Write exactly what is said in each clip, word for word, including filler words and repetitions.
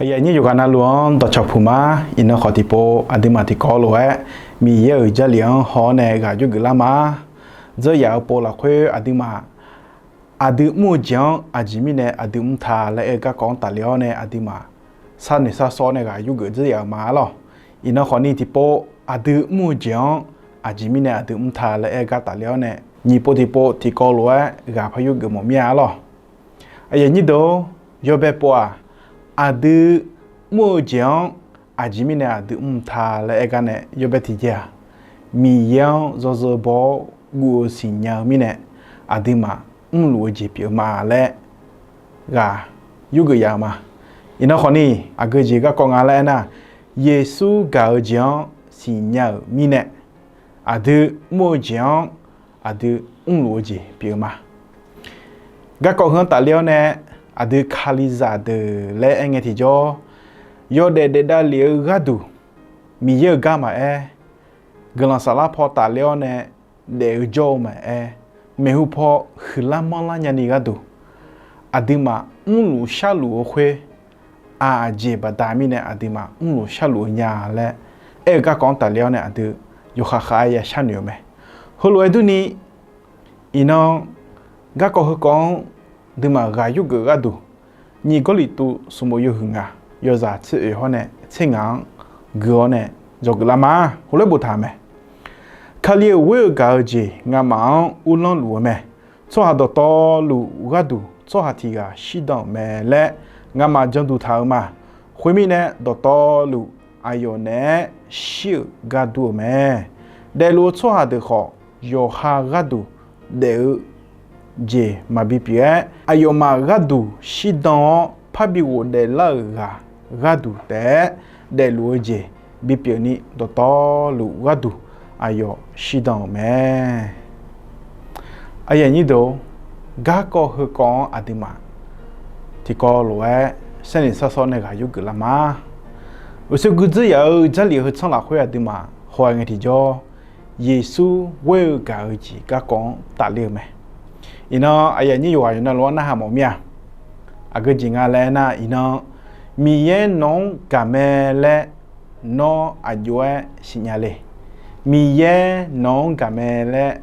Aqyuif aqnyir yawqghaq navluf-anr dawqcawq puq ma. Iqnan khawf tiqpov aqduimaf tiqkawv lof-aer Miqyaer-euq Jarlif-anr haw-awr nae ghaq yurgeuf lar ma. Dzeur yaf-eu pov lafkhoer aqduimaf, aqdui mr-eu jeq-anr aqjeq mirnae aqdui mr ta laer aer-eu garkawv-anr tafle-awr nae aqduimaf sharnoeq sharsawr-awr nae ghaq yurgeuf dzeur yaf-euq ma arlawr. Iqnan khawfni tiqpov aqdui mr-eu jeq-anr aqjeq mirnae aqdui mr ta laer aer-eu gar tafle-awr nae nyiq pov tiqpov tiqkawv lof-aer ghaq par yurgeuf mawf mir-a arlawr. Aqyuif aqnyir deuq-or, yawbae pov-aq, aqdui mr-eu jeq-anr aqjeq mirnae aqdui mr ta laer aer gar nae yawbae tiqjeq-aq, Miqyaer-anr yawzeu baw-awr guv-eu siqnya-eu mirnae aqduimaf mrluf-eu jeq pyeuf-eu ma laer ghaq yurgeuf yaf-euq ma. Iqnan khawfni aqgeu jeq garkawv nga laer aernar, Yeqsur gaq-eu jeq-anr siqnya-euq mirnae aqdui mr-eu jeq-anr aqdui mrluf-eu jeq pyeuf-eu ma. Garkawv heu-anr tafle-awr nae aqdui Kalizaq deuq laer aer ngae tiqjawr, yawdaef daef davlef-eu gharduq Miqyaer-euq gar maqaer, guiqlanq saflar paw tafle-awr nae daef-eu jawr-eu maqaer, maeqhu paw huiqlar manrlar nyani gharduq aqduimaf mrluf sharluf-eu khoer, aqjeq baqda mirnae aqduimaf mrluf sharluf-eu nya laer aer-eu garkawv-anr tafle-awr nae aqdui yawkhav khav-aer ya sharnoeq-eu mae. Heulof-aer durni, iqnan garkawv heukawv-anr duimaf ghaq yurgeuf gharduq, nyiq Gawrliqtu smq bof yawhuiq ngaq yawzaq tser oeq hawr nae tser ngaq-anr gui-awr nae dzawgeuf lar ma. Heulof-aer boftaq-euq mae. Kali-euq ghoer-eu gaq-eu jeq ngamaf-anr uvlanr luf-eu mae. Tsawrhaq dawqtawvluf gharduq tsawrhaq tiq ghaq shirdan-euq mae laer ngamaf janduq taq-eu ma. Khoermirnae, dawqtawvluf aqyawf naeq-aer shir-euq gar dur-eu mae. Daefluf-eu tsawrhaq deuq khawf, yawqha gharduq daef-eu jeq maqbi pyeuf-aer, aqyawfmaf gharduq shirdan-awr parbi ghofdaef lar-euq ghaq gharduq taef-aer daefluf-eu jeq bipyeuf ni, dawqtawvluf gharduq aqyawf shirdan-euq mae. Aqyuif aqnyir deuq-or, garkawv heukawv-anr aqduimaf tiqkawv lof-aer sharnoeq sharsawr nae ghaq yurgeuf lar ma. Uqshoe guidzeur yaf-eu Jarlif heu tsanr lafkhoer aqduimaf haw-aer ngae tiqjawr, Yeqsur ghoer-eu gaq-eu jeq garkawv-anr tafler-eu mae. Iqnan aqyuif aqnyir yawqghaq yawqnan lof-anr narhaq mawf mir-a. Aqgeu jeq nga laer aernar, iqnan Miqyaer nawq-anr gaq mae laer nawr aqjox-aer siqnya le. Miqyaer nawq-anr gaq mae laer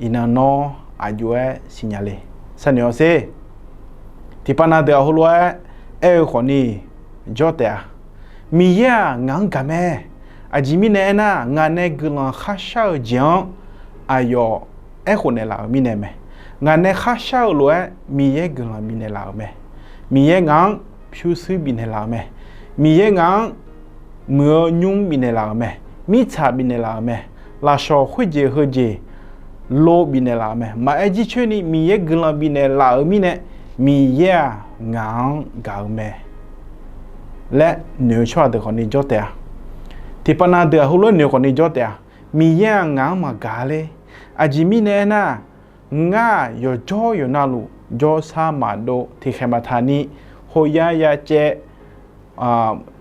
iqnan nawr aqjox-aer siqnya le. Sharnoeq-awr sher. Tiqpav nav deuq-aq heulof-aer aer-eu khawfni jawr taef-a. Miqyaer-aq ngaq-anr gaq mae. Aqjeq mirnae aernar, ngaq nae guiqlanq kharshar-eu jeq-anr aqyawf aerkhof naeqlaf-euq mirnae mae. Ngaq nae kharshar-eu lof-aer Miqyaer guiqlanq bifnaeq laf-euq mae. Miqyaer ngaq-anr pyurshuir bifnaeq laf-euq mae. Miqyaer ngaq-anr muiq-eu nymr bifnaeq laf-euq mae. Mirtsaq bifnaeq laf-euq mae. Lafshawq khoerjeq heujeq lo bifnaeq laf-euq mae. Maqaer jircoer ni Miqyaer guiqlanq bifnaeq laf-euq mirnae, Miqyaer-aq ngaq-anr gaq-eu mae laer noeq-eu tsawrhaq deuq khawfni jawr taef-a. Tiqpav nav deuq-aq heulof-aer noeq khawfni jawr taef-a. Miqyaer-aq ngaq-anr maqgaq ler. Aqjeq mirnae aernar, ngar-aq yawqjawr yawqnavluf jawrsar maqdov tiqkhaeq maqtaq ni, khoyar ya caev,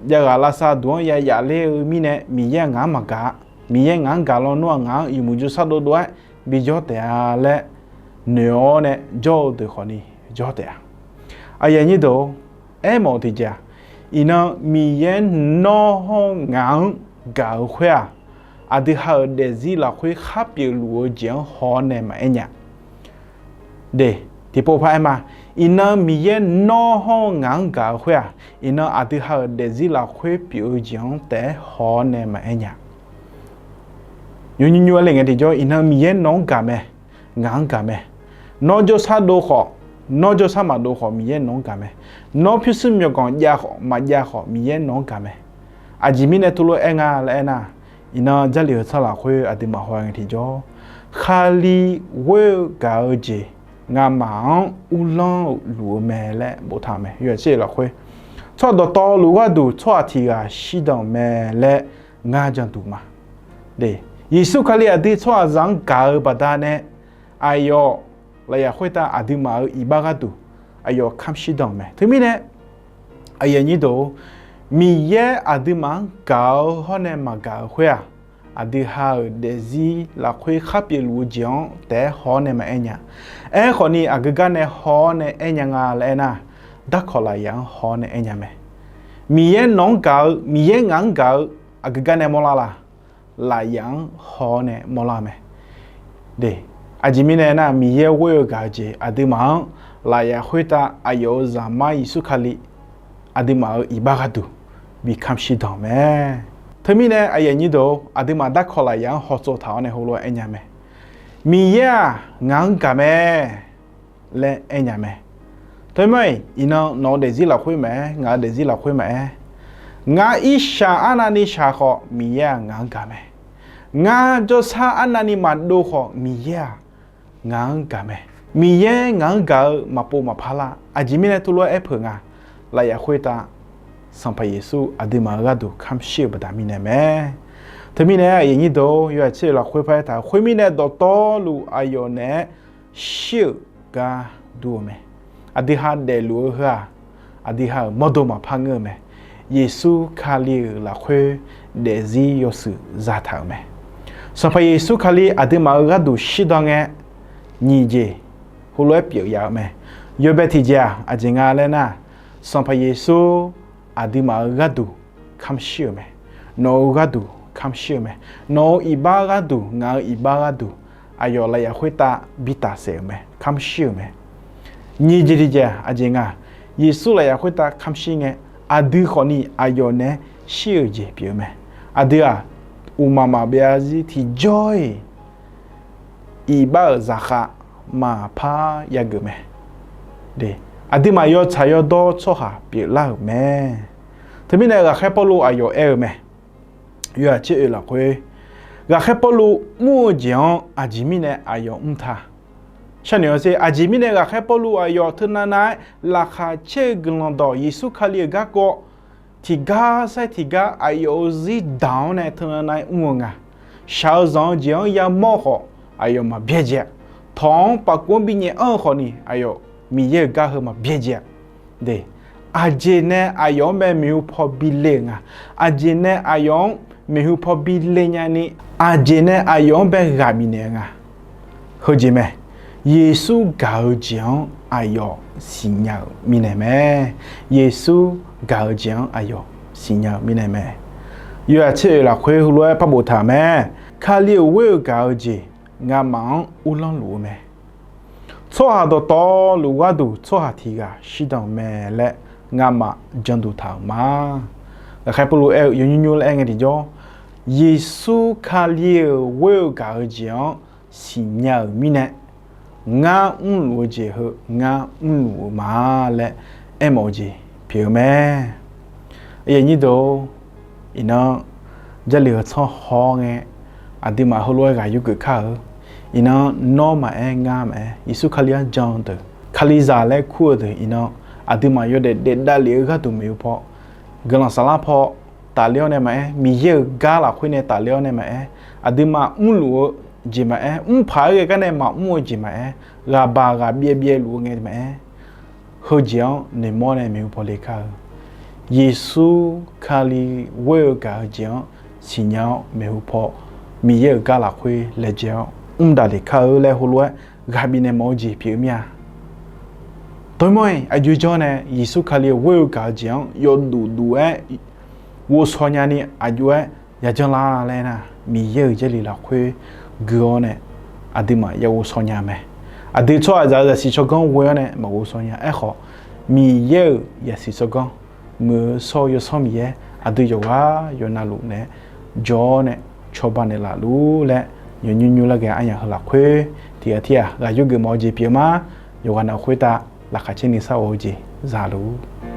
javghaq lavsav duq-anr ya yaf ler-eu mirnae, Miqyaer-aq ngaq-anr maqgaq-a. Miqyaer ngaq-anr gaq lawnmr-aq ngaq-anr yawmuiq jawrsar dovdov-aer bijawr taef-a laer noeq-awr nae jawr-eu deuq khawfni jawr taef-a. Aqyuif aqnyir deuq-or, aermawf-eu tiqjeq-aq, iqnan Miqyaer nawr hawr ngaq-anr gaq-eu khoer-aq, aqdui ha-euq daefzir lafkhoer khar pyeufluf-eu jeq-anr haw-awr nae maqaer nya. De, tiqpov par aer ma. Iqnan Miqyaer nawr hawr ngaq-anr gaq-eu khoer-aq, iqnan aqdui ha-euq daefzir lafkhoer pyeuf-eu jeq-anr taef-aer haw-awr nae maqaer nya. Nymr nymr nymr-aer le ngae tiqjawr, iqnan Miqyaer nawq-anr gaq mae, ngaq-anr gaq mae. Nawr jawrsar dov khawf, nawr jawrsar maqdov khawf, Miqyaer nawq-anr gaq mae. Nawr pyurshuir myawqganq jav khawf maqjav khawf, Miqyaer nawq-anr gaq mae. Aqjeq mirnae teulof-aer nga laer aernar, iqnan Jarlif heu tsanr lafkhoer aqduimaf haw ngae tiqjawr, Kali ghoer-eu gaq-eu jeq ngamaf-anr uvlanr-eu luf-eu mae laer boftaq-euq mae. Yawqjeq lafkhoer, tsawrhaq dawqtawvluf gharduq tsawrhaq tiq ghaq shirdan-euq mae laer ngar jan duq ma. De, Yeqsur Kali aqdui tsawrhaqzaq-anr gaq-eu baqdanae, aqyawf lafyaq khoertav aqduimaf-euq iqbax gharduq aqyawf kamr shirdan-euq mae. Teumirnae, aqyuif aqnyir deuq-or, Miqyaer aqduimaf-anr gaq-eu hawr nae maqgaq-eu khoer-aq, aqdui ha-euq daefzir lafkhoer khar pyeufluf-eu jeq-anr taef-aer haw-awr nae maqaer nya. Aerkhawfni aqgeu gar nae haw-awr nae aer nya nga laer aernar, darkawq lafyaq-anr haw-awr nae aer nya mae. Miqyaer nawq-anr gaq-eu, Miqyaer ngaq-anr gaq-eu aqgeu gar nae mawrlar la? Lafyaf-anr haw-awr nae mawrlar-eu mae. De, aqjeq mirnae nar, Miqyaer ghoer-eu gaq-eu jeq aqduimaf-anr lafyaf khoertav aqyawf-euq Zaqmar Yeqsur Kali aqduimaf-euq iqbax gharduq bi kamq shir dan-euq mae. Teumirnae aqyuif aqnyir deuq-or, aqduimaf darkawq lafyaf-anr hawtsov taq-awr nae heulof-aer aernya mae. Miqyaer-aq ngaq-anr gaq mae laer aernya mae. Teumirnae iqnan nawq-eu daefzir lafkhoer maqaer, ngaq-euq daefzir lafkhoer maqaer, ngar irshaq arnavni shaq khawf Miqyaer-aq ngaq-anr gaq mae. Ngar jawrsar arnavni maqdov khawf Miqyaer-aq ngaq-anr gaq mae. Miqyaer ngaq-anr gaq-eu maqpov maqpar lar. Aqjeq mirnae teulof-aer aer peuq nga, lafyaf khoertav Sanqpaq Yeqsur aqduimaf-euq gharduq kamq shir-euq baqda mirnae mae. Teumirnae aqyuif aqnyir deuq-or, yawhaiq tser-euq lafkhoer par aertaq-euq khoermirnae dawqtawvluf aqyawf naeq-aer shir-euq gar dur-eu mae. Aqdui ha daefluf-eu heu-aq, aqdui ha-euq mawrdo maqpar ngeur-eu mae. Yeqsur Kali-euq lafkhoer daefzir yawshuif zataq-euq mae. Sanqpaq Yeqsur Kali aqduimaf-euq gharduq shirdan ngae, nyiq jeq heulof-aer pyeuf yaf-eu mae. Yawbae tiqjeq-aq aqjeq nga laer nar, Sanqpaq Yeqsur aqduimaf-euq gharduq kamq shir-euq mae. Nawq-euq gharduq kamq shir-euq mae. Nawq-euq iqbax gharduq, ngaq-euq iqbax gharduq, aqyawf lafyaf khoertav bi tafsaef-euq mae, kamq shir-euq mae. Nyiq jeq tiqjeq aqjeq nga, Yeqsur lafyaf khoertav kamq shir ngae, aqdui khawfni aqyawf naeq-aer shir-euq jeq pyeuf-eu mae. Aqdui-aq, uqmaq maqbyav zarzir tiqjawr-iq iqbax-euq zaqkhav maqpar yageuf mae. Aqduimaf yawtsaq yawdawr tsawrhaq pyeuflar-euq mae. Teumirnae ghaqkhaer Pawrluv aqyawf aer-eu mae. Yawhaiq tser oeq lafkhoer, ghaqkhaer Pawrluv mr-eu jeq-anr aqjeq mirnae aqyawf mr ta. Sharnoeq-awr sher, aqjeq mirnae ghaqkhaer Pawrluv aqyawf teunav nav-aer laqkhaq caer-eu guiqlanq dawq Yeqsur Kali-euq garkawv tiqgar saer tiqgar aqyawf-euq zir daq-awr nae teunav nav-aer mr-eu nga. Shaq-eu zanq-eu jeq-anr yamawr-eu khawf aqyawf maqbyaerdzae-a. Tawq-anr pafkov-anr binyaef anr-eu khawfni aqyawf Miqyaer-euq gar heu maqbyaerdzae-a. De, aqjeq nae aqyawf-anr bae maeqhu paw bi le-euq nga. Aqjeq nae aqyawf-anr maeqhu paw bi le nyani, aqjeq nae aqyawf-anr bae ghaq bifnaeq-eu nga. Heujeq mae, Yeqsur gaq-eu jeq-anr aqyawf siqnya-euq mirnae mae. Yeqsur gaq-eu jeq-anr aqyawf siqnya-euq mirnae mae. Yawhaiq tser oeq lafkhoer heulof-aer par boftaq-euq mae. Kali-euq ghoer-eu gaq-eu jeq ngamaf-anr uvlanr luf-eu mae. Tsawrhaq dawqtawvluf gharduq tsawrhaq tiq ghaq shirdan-eu mae laer ngamaf janduq taq-euq ma. Ghaqkhaer Pawrluv aer-eu yawnymr nymr laer aer ngae tiqjawr, Yeqsur Kali-euq ghoer-eu gaq-eu jeq-anr siqnya-euq mirnae, ngar mrluf-eu jeq heu ngar mrluf-eu ma laer aermawf-eu jeq pyeuf-eu mae. Aqyuif aqnyir deuq-or, iqnan Jarlif heu tsanr haw ngae, aqduimaf heulof-aer ghaq yurgeuf kar-eu. Iqnan nawr maqaer, ngar maqaer, Yeqsur Kali-anr jan-eu deuq, Kalizaq laer kur-eu deuq, iqnan aqduimaf yawdaef daef davlef-eu gharduq maeqhu paw, guiqlanq saflar paw tafler-awr nae maqaer, Miqyaer-euq gar lafkhoer nae tafler-awr nae maqaer, aqduimaf mrluf-eu jeq maqaer, mrpaq-aer ghae gar nae maqmr-eu jeq maqaer, ghaqbaq ghaq byaev byaev luf-eu ngae maqaer, heujeq-anr noeqmawr nae maeqhu paw le kar-eu. Yeqsur Kali ghoer-eu gaq-eu jeq-anr siqnya-awr maeqhu paw Miqyaer-euq gar lafkhoer laejae-awr mr davlef kar-eu laer heulof-aer ghaq bifnaeq mawf-eu jeq pyeuf-eu mir-a. Dawqmawr-iq aqjox-aer jawr nae Yeqsur Kali ghoer-eu gaq-eu jeq-anr yawduq duq-aer ghovshaw nyani aqjox-aer yajanr lar laer nar, Miqyaer-euq Jarlif lafkhoer gui-awr nae aqduimaf yaghovshaw nya mae. Aqdui tsawrhaqzaq-euq zaqsiq tsawrganr ghoe-awr nae maqghovshaw nya. Aerkhawf, Miqyaer-euq zaqsiq tsawrganr, muiq-eu shawr-eu Yawsanr Miqyaer aqdui yawqghaq yawqnavluf naeq-aer jawr-awr nae cawba naeqlaf luf laer, yawnymr nymr lar ghae aryamq heu lafkhoer tiqghaq tirghaq ghaq yurgeuf mawf-eu jeq pyeuf-eu ma. Yawqghaq navluf khoertav laqkhaq caer nuisar of-eu jeq za luf.